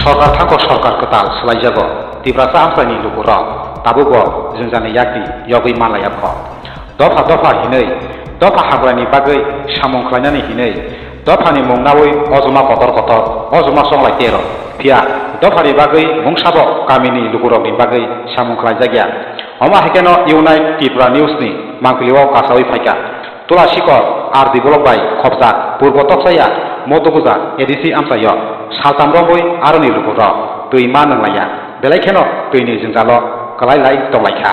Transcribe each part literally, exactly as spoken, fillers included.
Sorkar thangkok sorkar kwtal swlaijago, Tiprasa amchaini lukurok tabukbo jwngjani yakni yogwi manlaiya kho. Dopha dopha hinwi dopha habrani bagwi samung khlainani hinwi dophani mung naui ojoma kotor kotor ojoma chonglai tero. Phiya dophani bagwi mungsabo kamini lukurokni bagwi samung khlaijakya. Omo hai kheno Unite Tripura News ni mangpili o kasaui phaikha. Tula sikor R D block bai khopjak Purbo Toksaya Moduguja A D C amchaio saltam romwi aroni lukurok twi ma nwnglaiya, belai kheno twini jwngjalo kwlai lai tonglaikha.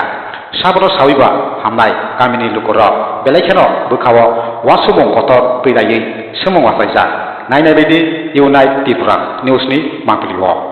Sabono sawiba hamnai kamini lukurok belai kheno bwkhao uansukmung kotor twi laiwi swngmung uachaijak. Nainai baidi Unite Tripura News ni mangpili o.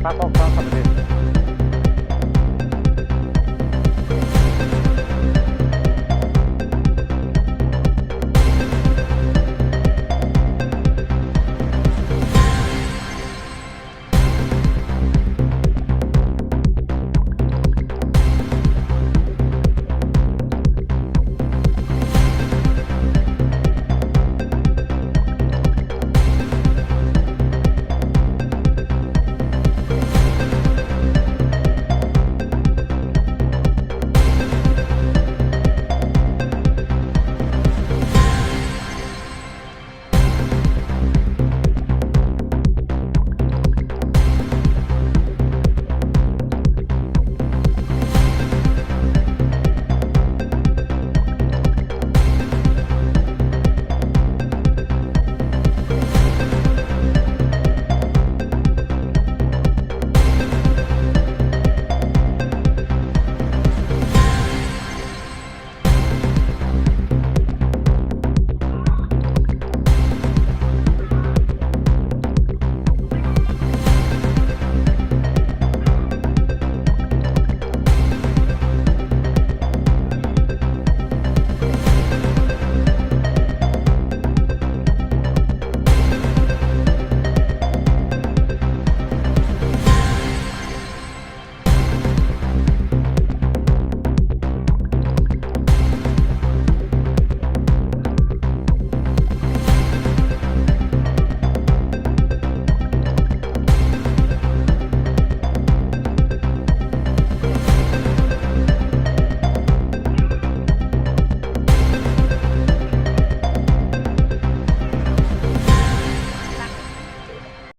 Tapok ta sabde.